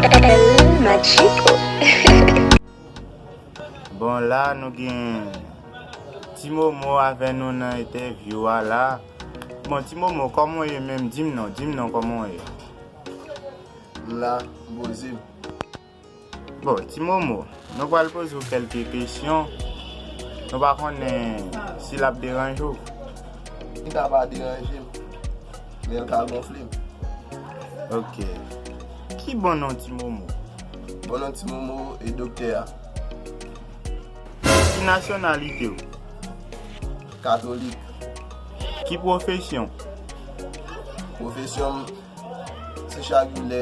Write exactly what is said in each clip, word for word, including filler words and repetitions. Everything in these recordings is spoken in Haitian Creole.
El Magico. Bon, la nou gen Ti Momo avè nou nan entèvyou a la. Bon, Ti Momo, kòman w ye menm? Di m non, di m non, kòman w ye? M la, m poze m. Bon, Ti Momo, nou pral poze w kèlke kesyon. Nou pa konnen si l ap deranje w. Li ka pa deranje m, men l ka gonfle m. Ok. Ki bon non Ti Momo? Bon non Ti Momo e doktè a. Ki nasyonalite w? Katolik. Ki pwofesyon? Pwofesyon m, se chak jou lè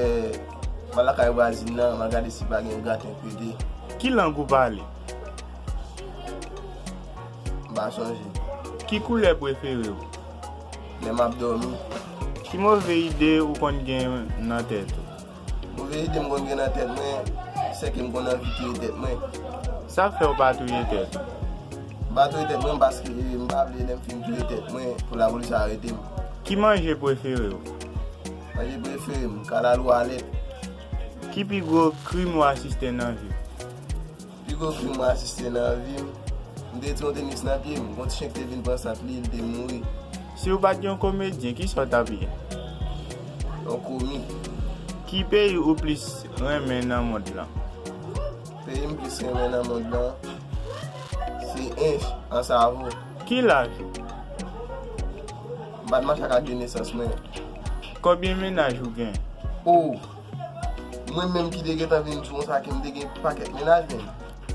m al lakay vwazin nan, m al gade si pa gen graten krete. Ki lang ou pale? M pa sonje. Ki koulè prefere w? Lè m ap dòmi. Ki move ide ou konn gen nan tèt ou? Move ide m konn gen nan tèt mwen, se ke m konn anvi touye tèt mwen. Sa fè w pa touye tèt ou? M pa touye tèt mwen paske m pa vle lè m fin touye tèt mwen pou lapolis arete m. Ki manje prefere w? Manje prefere m, kalalou alèt. Ki pi gwo krim ou asiste nan vi w? Pi gwo krim mwen asiste nan vi m, m te tire yon tenis nan pye m, gon ti chen ki te vin pran sant li, li te mouri. Si w pa t yon komedyen, kisa w t ap ye? Yon komik. Ki peyi ou plis renmen nan mond lan? Peyi m plis renmen nan mond lan, se Ench, Ansavo. Ki laj ou? M pa t mache ak ak de nesans mwen. Konbyen mennaj ou gen? O! Mwen menm ki te gentan vin di w konsa ke m te gen pakèt mennaj menm.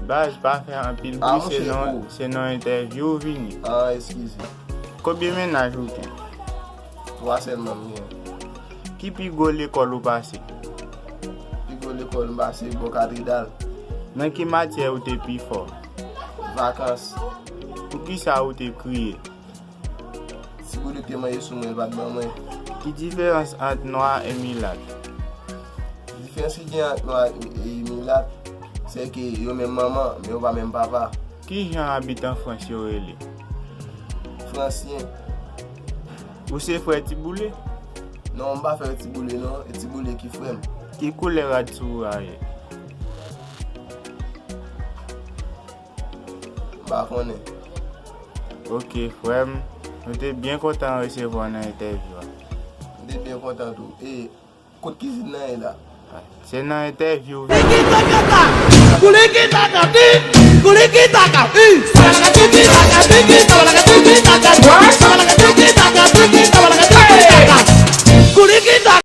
Baz, pa fè anpil Ah, bri, se monchè, nan, o. Se nan entèvyou ou vini. Ah, eskize. Konbyen mennaj ou gen? Twa sèlman m gen. Ki pi gwo lekòl ou pase? Pi gwo lekòl m pase bò Katedral. Nan ki matyè ou te pi fò? Vakans. Poukisa ou te kriye? Ti boule te manje sou mwen, l pa t ban mwen. Ki diferans ant nwa e milat? Diferans ki gen ant nwa e milat, se ke yo menm manman, men yo pa menm papa. Ki jan abitan Frans yo rele? Fransyen. Ou se frè Ti Boule? Non, m pa frè Ti Boule non, e Ti Boule ki frè m. Ki koulè rad sou ou a ye? M pa konnen. Ok, frè m. Nou te byen kontan resevwa w nan entèvyou a. M te byen kontan tou. E kot kizin nan ye la? Se nan entèvyou.